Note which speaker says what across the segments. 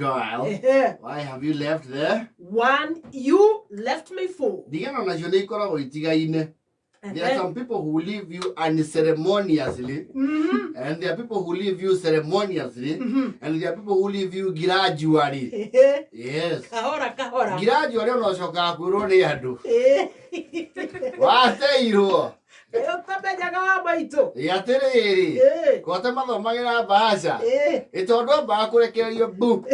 Speaker 1: girl.
Speaker 2: Ehe.
Speaker 1: Why have you left there?
Speaker 2: One you left me for.
Speaker 1: Ndigano nacio nĩ ikoragwo itigaine. There are
Speaker 2: Ehe.
Speaker 1: some people who leave you unceremoniously, and there are people who leave you ceremoniously, and there are people who leave you gradually.
Speaker 2: Ehe.
Speaker 1: Yes.
Speaker 2: Kahora kahora.
Speaker 1: Gradually ona ũcokaga kwĩrwo nĩ andũ.
Speaker 2: Eh.
Speaker 1: Wateirwo.
Speaker 2: Ũtamenyaga wa maitũ.
Speaker 1: Ĩ atĩrĩrĩ.
Speaker 2: Eh.
Speaker 1: Kote mathomagĩra mbaca.
Speaker 2: Eh.
Speaker 1: Ĩ tondũ ambaga kũrekererio mbu.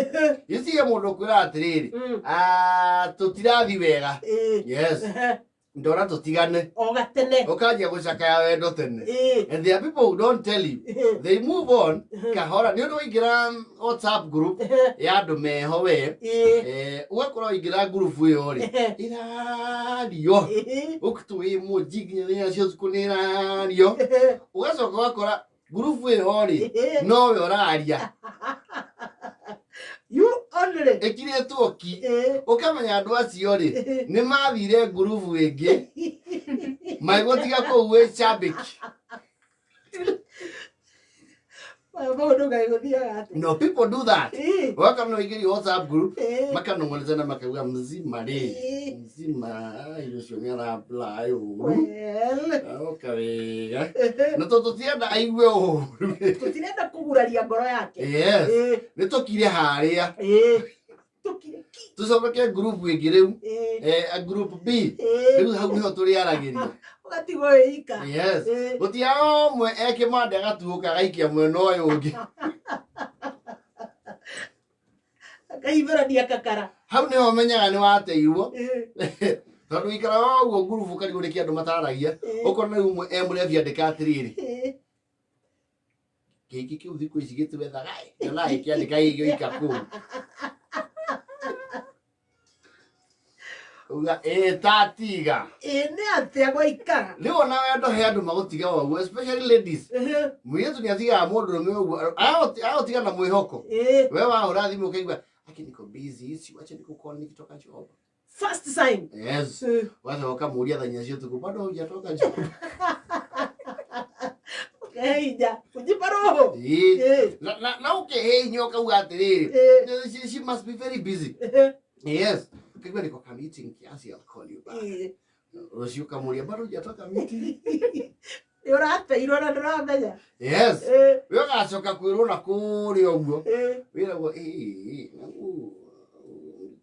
Speaker 1: Icio mũndũ kwĩra atĩrĩrĩ. Ah, tũtirathi wega.
Speaker 2: Eh.
Speaker 1: Yes.
Speaker 2: Ehe.
Speaker 1: Ndona tũtigane.
Speaker 2: O gatene.
Speaker 1: Ũkanjia gũcakaya wendo tene.
Speaker 2: Eh.
Speaker 1: And there are people who don't tell you. They move on kahora. Nĩ ũndũ waingĩra WhatsApp group ya andũ meho we.
Speaker 2: Eh.
Speaker 1: Eh, ũgakorwo waingĩra group ĩyo rĩ. Ĩrario.
Speaker 2: Eh.
Speaker 1: Ũkĩtũ wĩ mũnji nginya thĩna cia ũtukũ nĩ ĩrario. Ũgacoka ũgakora group ĩyo rĩ nowe ũraria.
Speaker 2: You only.
Speaker 1: Ĩkirĩtwo ki.
Speaker 2: Eh.
Speaker 1: Ũkamenya andũ acio rĩ nĩ mathire ngurubu ĩngĩ magĩgũtiga kũu wĩ cambĩki.
Speaker 2: Maũndũ kaĩ gũthiaga atĩa?
Speaker 1: No, people do that.
Speaker 2: Eh.
Speaker 1: Ũgakora nĩ waingĩrio WhatsApp group
Speaker 2: Eh.
Speaker 1: makanong'onezana makauga mzima rĩ
Speaker 2: Eh.
Speaker 1: mzima ai ũcio nĩ arapply ũru
Speaker 2: Well.
Speaker 1: aroka wega na tondũ tũtirenda aigue ũru
Speaker 2: Tũtirenda kũguraria ngoro yake.
Speaker 1: Yes.
Speaker 2: Eh.
Speaker 1: Nĩ tũkire harĩa
Speaker 2: Eh. Tũkire ki.
Speaker 1: tũcoke group ĩngĩ rĩu
Speaker 2: Eh.
Speaker 1: eh, group B
Speaker 2: Eh.
Speaker 1: rĩu hau nĩho tũrĩaragĩria.
Speaker 2: Ũgatigwo wĩ ika.
Speaker 1: Yes.
Speaker 2: Eh.
Speaker 1: Gũtiaga ũmwe ekĩmande agatuũka agaikia mwena ũyũ ũngĩ.
Speaker 2: Akahithũrania kakara.
Speaker 1: Hau nĩho ũmenyaga nĩ wateirwo
Speaker 2: Eh.
Speaker 1: tondũ ikaraga ũguo ngurubu ũkarigwo nĩkĩ andũ mataragia
Speaker 2: Eh.
Speaker 1: ũkona rĩu ũmwe e mũrebi andĩka atĩrĩrĩ
Speaker 2: Eh.
Speaker 1: gĩkĩ kĩu thikũ ici gĩtiwethaga ĩ nyonaga gĩkĩandĩka gĩgĩoika kũu uga ĩ tatiga.
Speaker 2: Ĩ nĩ atĩa gwaikara?
Speaker 1: Rĩu ona wendo he andũ magũtiga ũguo, especially ladies. Mũirĩtu nĩ atigaga mũndũrũme ũguo agũtiga na mwĩhoko.
Speaker 2: Eh.
Speaker 1: We wahũra thimũ ũkaigua aki niko busy, si wacha nikucall nikitoka job.
Speaker 2: First sign.
Speaker 1: Yes.
Speaker 2: Eh.
Speaker 1: Wacoka ũkamũria thaa inya cia ũtukũ bado hujatoka job.
Speaker 2: Ũkehinya. Kujipa roho.
Speaker 1: Ĩĩ.
Speaker 2: Eh.
Speaker 1: Na ũkĩhĩhinya ũkauga atĩrĩrĩ,
Speaker 2: Eh.
Speaker 1: she must be very busy.
Speaker 2: Eh.
Speaker 1: Yes. Ũkaigua niko ka meeting kiasi, I'll call you back.
Speaker 2: Eh.
Speaker 1: Rũciũ ũkamũria bado hujatoka meeting.
Speaker 2: Nĩ ũrateirwo na ndũramenya.
Speaker 1: Yes.
Speaker 2: Eh.
Speaker 1: We ũgacoka kwĩrwo na kũrĩa ũguo.
Speaker 2: Eh.
Speaker 1: Wĩragwo ĩĩ na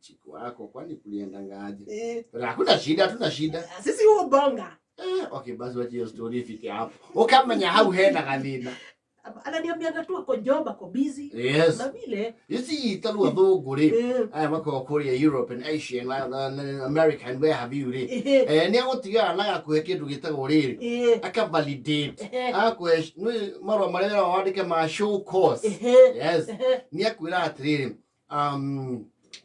Speaker 1: chiko wako kwani kuliendangaje?
Speaker 2: Eh.
Speaker 1: Hakuna shida, hatuna shida.
Speaker 2: Sisi hubonga.
Speaker 1: Eh, okay, basi wacha hiyo story ifike hapo. Ukamenya hau hena gathĩna.
Speaker 2: Ananiambianga tu ako job, ako busy.
Speaker 1: Yes.
Speaker 2: Na vile.
Speaker 1: You see, taru athũngũ rĩ
Speaker 2: Eh.
Speaker 1: aya makoragwo kũrĩa Europe and Asia and America and where have you rĩ
Speaker 2: Eh.
Speaker 1: eh, nĩ agũtigana na agakũhe kĩndũ gĩtagwo rĩrĩ
Speaker 2: Eh.
Speaker 1: aka validate
Speaker 2: Eh.
Speaker 1: agakũhe nĩ marũa marĩa wĩra wandĩke ma show cause.
Speaker 2: Eh.
Speaker 1: Yes.
Speaker 2: Eh.
Speaker 1: Nĩ akwĩra atĩrĩrĩ,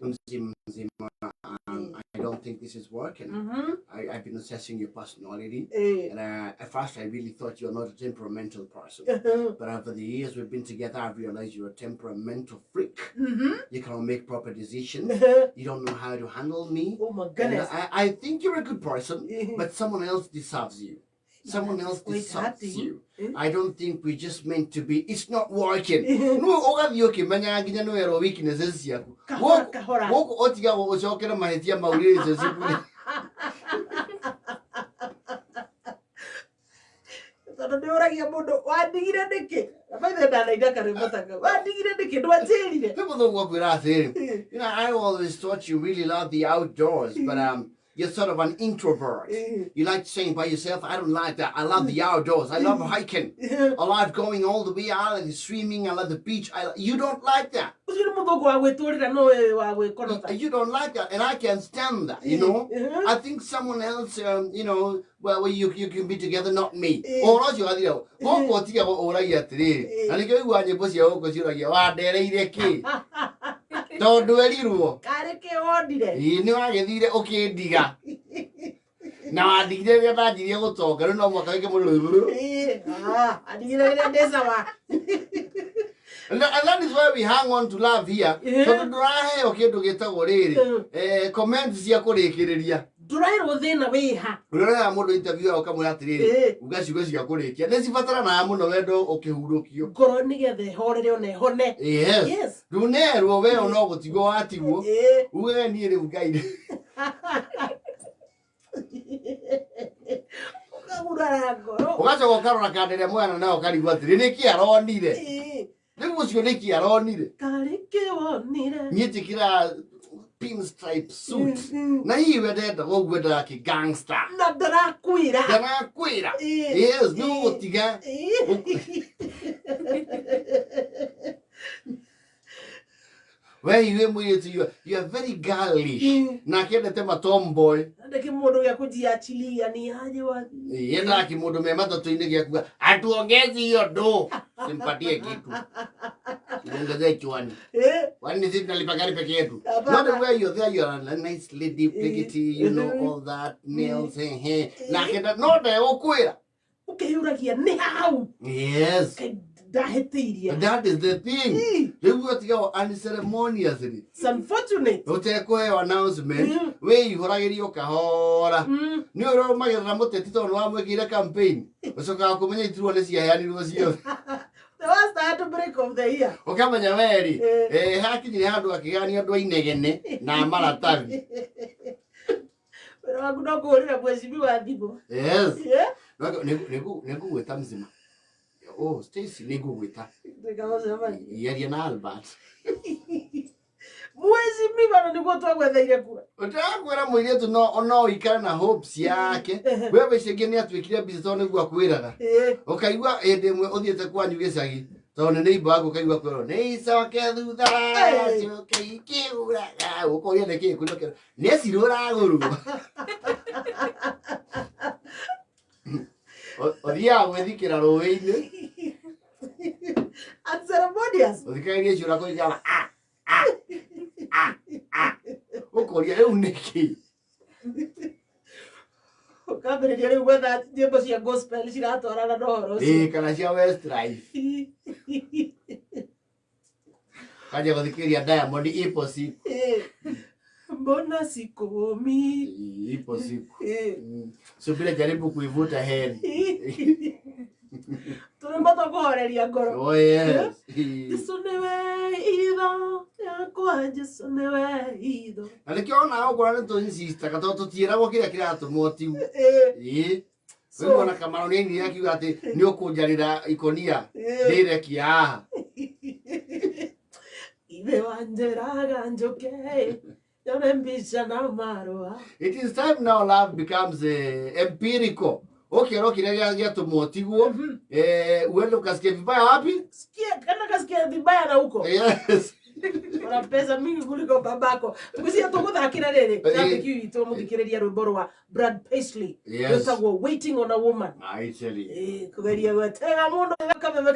Speaker 1: mzima mzima, I don't think this is working. I've been assessing your personality
Speaker 2: Eh.
Speaker 1: and at first I really thought you're not a temperamental person, but over the years we've been together, I've realized you're a temperamental freak. You cannot make proper decisions. You don't know how to handle me.
Speaker 2: Oh my
Speaker 1: And
Speaker 2: goodness.
Speaker 1: I think you're a good person,
Speaker 2: Eh.
Speaker 1: but someone else deserves you. Someone else
Speaker 2: Quite
Speaker 1: deserves
Speaker 2: happy.
Speaker 1: you.
Speaker 2: Eh.
Speaker 1: I don't think we're just meant to be. It's not working.
Speaker 2: Eh.
Speaker 1: No, ũgathiĩ ũkĩmenyaga nginya nĩ werwo weaknesses ciaku.
Speaker 2: Kahora kahora.
Speaker 1: Gũkũ ũtigagwo ũcokere mahĩtia mau relationship.
Speaker 2: Tondũ nĩ ũragia mũndũ wandigire nĩkĩ? Na by the way ndanaina karwĩmbo ta kau. Wandigire nĩkĩ? Ndwanjĩrire.
Speaker 1: Nĩ mũthũngũ akwĩra atĩrĩrĩ, I always thought you really love the outdoors, but you're sort of an introvert.
Speaker 2: Eh.
Speaker 1: You like staying by yourself. I don't like that. I love the outdoors. I love hiking. I love going all the way out and swimming. I love the beach. You don't like that.
Speaker 2: Ũcio nĩ mũthũngũ wa gwĩtũrĩra no we wa gwĩkonota.
Speaker 1: You don't like that, and I can't stand that.
Speaker 2: Eh.
Speaker 1: I think someone else, well, you can be together, not me.
Speaker 2: Eh.
Speaker 1: Ũhoro ũcio wathira gũkũ ũtigagwo ũragia atĩrĩrĩ,
Speaker 2: Eh.
Speaker 1: na nĩkĩo ũiguaga nyĩmbo cia gũkũ ciũragia wandereire kĩ tondũ erirwo
Speaker 2: Karĩ kĩ wonire?
Speaker 1: Ĩĩ, nĩ wagĩthire ũkĩndiga na wandigire rĩrĩa ndanjirie gũtonga rĩu no mwaka wĩke mũrũrũ.
Speaker 2: Eh, ah, andigire rĩrĩa ndĩ sawa.
Speaker 1: And that is why we hang on to love here
Speaker 2: Eh.
Speaker 1: tondũ ndũraheo kĩndũ gĩtagwo rĩrĩ
Speaker 2: Mm.
Speaker 1: eh, comments cia kũrĩkĩrĩria.
Speaker 2: Ndũraĩrwo thĩna wĩha.
Speaker 1: Ũrĩa mũndũ interview ũkamwĩra atĩrĩrĩ, uga ciugo cia kũrĩkia nĩ cibataranaga mũno wendo ũkĩhurũkio.
Speaker 2: Ngoro nĩgetha ĩhorere ona ĩhone.
Speaker 1: Yes.
Speaker 2: Yes.
Speaker 1: Ndũnerwo we no gũtigwo watigwo. Uge niĩ rĩu Ngai.
Speaker 2: Ũkagurara ngoro.
Speaker 1: Ũgacoka ũkarora kanda ĩrĩa mwana nayo ũkarigwo atĩrĩ nĩkĩ aronire. Rĩu ũcio nĩkĩ aronire.
Speaker 2: Karĩ kĩwonire.
Speaker 1: Niĩ njĩkĩra pinstripe suit. Na hihi we ndendaga ũguo, endaga kĩ gangster.
Speaker 2: Na ndarakwĩra.
Speaker 1: Ndarakwĩra. Yes, nĩ ũgũtiga. We iwe mũirĩtu, you are very girlish. Nake endete ma tomboy.
Speaker 2: Ndeke mũndũ gĩa kũjiachilia ni aje wathi.
Speaker 1: Yendaga kĩmũndũ me matatũ-inĩ gĩa kuga atuongezi hiyo do simpatie kitu ongezee chwani. Kwani sisi tunalipa gari peke yetu?
Speaker 2: Hapana.
Speaker 1: Not the way you're there, you're a nice lady, pickety, you know, all that, nails, eh, eh. Nake no ndegũkwĩra.
Speaker 2: Ũkeyũragia nĩ hau.
Speaker 1: Yes.
Speaker 2: Kaĩ ndahĩtĩirie.
Speaker 1: That is the thing. Rĩu ũtigagwo unceremoniously.
Speaker 2: It's unfortunate.
Speaker 1: Ũtekũheo announcement, wĩihũragĩrio kahora. Nĩ ũrũmagĩrĩra mũteti tondũ nĩwamwĩkĩire campaign. Ũcokaga kũmenya iturwa nĩ ciaheanirwo ciothe.
Speaker 2: The worst heartbreak of the year.
Speaker 1: Ũkamenya weri, hakinyire handũ akĩgania andũ a inegene na maratathi.
Speaker 2: Wĩra waku no kũhũrĩra mheshimiwa thimũ.
Speaker 1: Yes. Nĩngũgwĩta mzima. Oh, Stacy, nĩngũgwĩta. Yaria na Albert.
Speaker 2: Mheshimiwa na nĩguo twagwetheire kura.
Speaker 1: Ũtarakwĩra mũirĩtu no ũikare na hopes yake. We wĩcirie nĩ atuĩkire busy tondũ nĩguo akwĩraga. Ũkaigua hĩndĩ ĩmwe ũthiĩte kwanyu gĩcagi tondũ nĩ neighbor waku ũkaigua kwĩrwo nĩ icoke thutha coke ikĩuraga ũkoria nĩ kĩĩ kwĩrwo nĩ cirũragũrwo. Ũthiaga gwĩthikĩra rũĩ-inĩ.
Speaker 2: Unceremonious.
Speaker 1: Ũthikagĩrie ciũra kũigana a a a a ũkoria rĩu nĩkĩ.
Speaker 2: Ũkambĩrĩria rĩu gwetha nyĩmbo cia gospel ciratwarana na ũhoro ũcio.
Speaker 1: Ĩĩ, kana cia Westlife. Kanjia gũthikĩrĩria Diamond ipo siku.
Speaker 2: Mbona sikomi.
Speaker 1: Ipo siku. Subira, jaribu kuivuta heri.
Speaker 2: Tũrwĩmbo twa kũhoreria ngoro.
Speaker 1: Oh yes.
Speaker 2: Jesu nĩwe itho yakwa, Jesu nĩwe itho.
Speaker 1: Na nĩkĩo ona okorwo nĩ tũinsistaga tondũ tũtiĩragwo kĩrĩa kĩratũma ũtigwo. Ĩĩ. Rĩu ona Kamaro nĩ ainire akiuga atĩ nĩ ũkũnjarĩra ikonia ndĩrekia haha.
Speaker 2: Ithe wanjĩraga njũke nyone mbica na marũa.
Speaker 1: It is time now love becomes empirical. Ũkerwo kĩrĩa gĩatũma ũtigwo, uende ukasikia vibaya wapi?
Speaker 2: Sikia kana kasikia vibaya na huko.
Speaker 1: Yes.
Speaker 2: Una pesa mingi kuliko babako. Ngwĩciria tũgũthakĩra rĩrĩ traffic witũ mũthikĩrĩria rwĩmbo rwa Brad Paisley.
Speaker 1: Yes.
Speaker 2: Rwĩtagwo Waiting on a Woman.
Speaker 1: I tell you.
Speaker 2: Kũgeria gwetera mũndũ kameme.